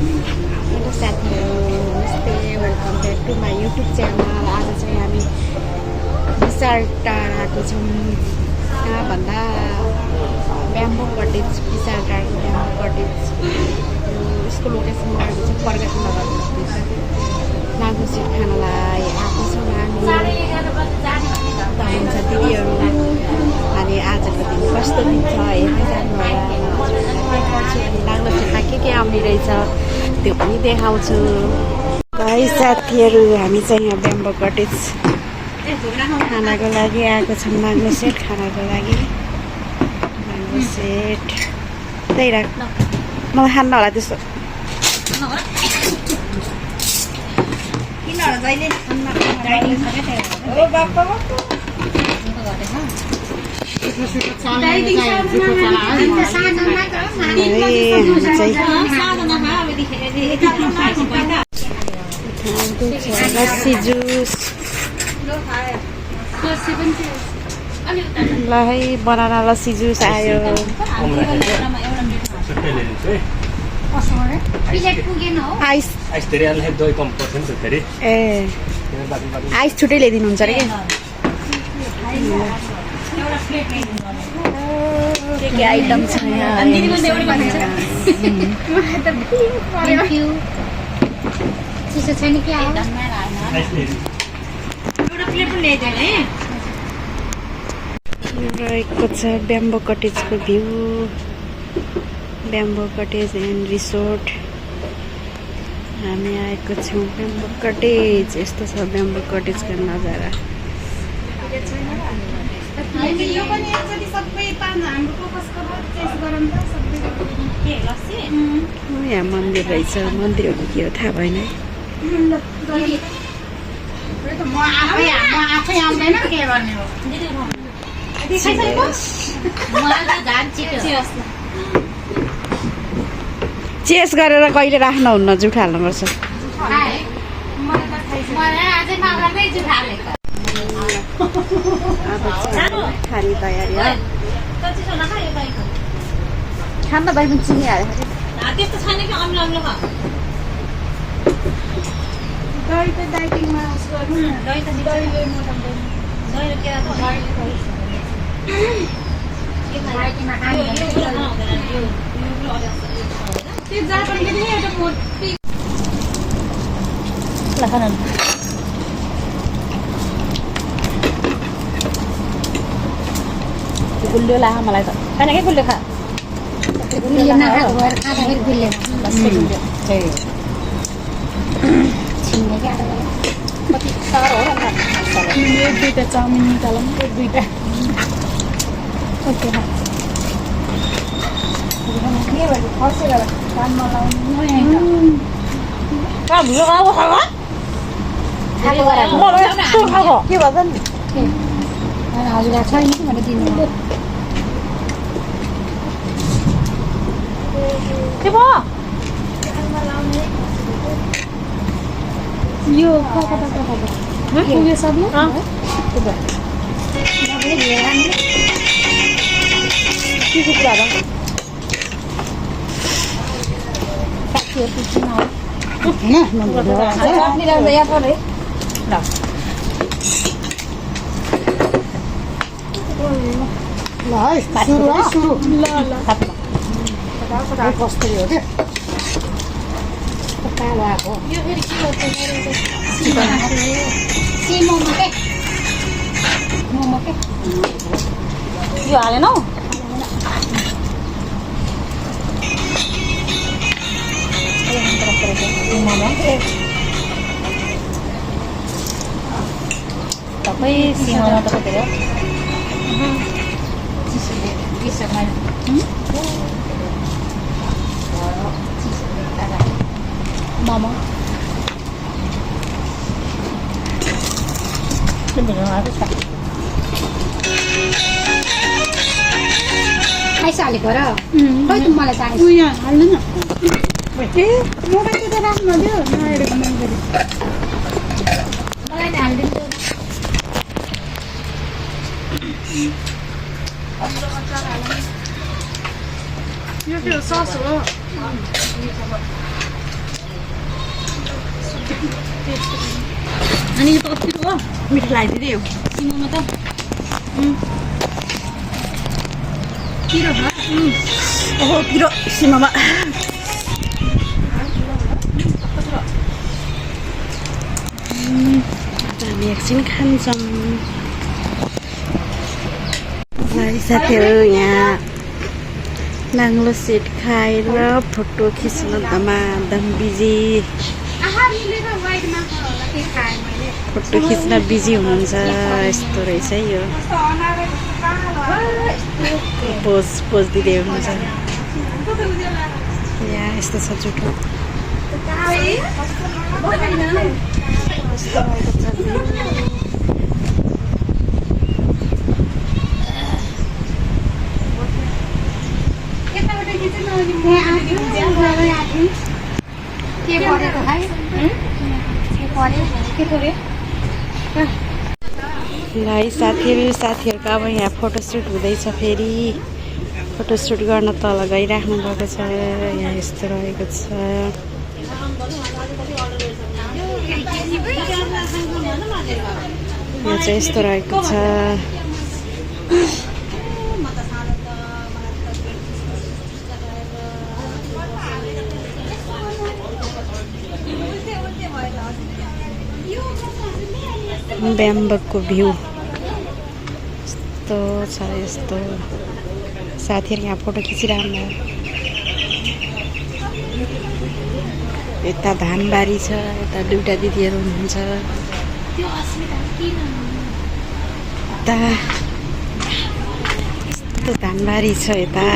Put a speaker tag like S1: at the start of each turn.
S1: Hello साथीहरू, नमस्ते, welcome back to my YouTube channel. आज चाहिँ हामी विशाल टाढाको छौँ। कहाँ भन्दा ब्याम्बो कटेज, विशाल टाढाको ब्याम्बो कटेज। यसको लोकेसन रहेको चाहिँ प्रगति नगरभित्र नागु सिट खानलाई आएको छौँ हामी। हुन्छ दिदीहरू, अनि आजको दिन कस्तो दिन छ हेर्दै जानु होला। नाग्लो सिटमा के आउने रहेछ त्यो पनि देखाउँछु। भाइ साथीहरू, हामी चाहिँ यहाँ ब्याम्बो कटेज खानाको लागि आएको छौँ। नाग्लो सेट खानाको लागि नाग्लो सेट त्यही राख, मलाई खान्न होला त्यस्तो। लस्सी जुस ल है, बनाना लस्सी जुस आयो। आइस ए आइस छुट्टै ल्याइदिनुहुन्छ अरे के आइटम छ यहाँ। रहेको छ ब्याम्बो कटेजको view. Bamboo cottage and resort हामी आएको छौँ। ब्याम्बो कटेज यस्तो छ ब्याम्बो कटेजको नजारा। यहाँ मन्दिर रहेछ, मन्दिरहरू के हो थाहा भएन है। चेस गरेर कहिले राख्नुहुन्न, जुठ हाल्नुपर्छ। खाने तयारी हो। खान त पनि चिनिहाल्यो। गुल्यो ला मलाई त खाना के गुल्यो खा दुईटा चाउमिन निकालौँ, दुईटा के भन्छ नि हजुर छैन भने दिनु के भयो यो पुग्यो सक्नु के कुरा हो कस्तरी हो क्या कालो आएको यो हालेनौ तपाईँ सिमामा त कति हो मोमो खाइसकेको र खै त मलाई चाहिन्छ यहाँ हाल्नु न। ए मोबाइल त राख्नु दियो नहेरेको मैले मलाई हालिदिन्छु। यो के सस हो?
S2: अनि यो त कति हो
S1: मिठो लगाइदिँदै हो
S2: सिमोमा त पिरो छ
S1: ओहो पिरो सिमामा हामी एकछिन खान्छौँ साथीहरू यहाँ नाङ्लो सेट खाएर फोटो खिच्न दमादम बिजी फोटो खिच्न बिजी हुनुहुन्छ यस्तो रहेछ है यो पोज दिँदै हुनुहुन्छ यहाँ यस्तो छ जुठो यस्तो भएको छ साथीहरूको अब यहाँ फोटोसुट हुँदैछ फेरि फोटोसुट गर्न तल गइराख्नु भएको छ यहाँ यस्तो रहेको छ यहाँ चाहिँ यस्तो रहेको छ ब्याम्बकको भ्यू यस्तो छ यस्तो साथीहरू यहाँ फोटो खिचिरहनु यता धानबारी छ यता दुईटा दिदीहरू हुनुहुन्छ यता यस्तो धानबारी छ यता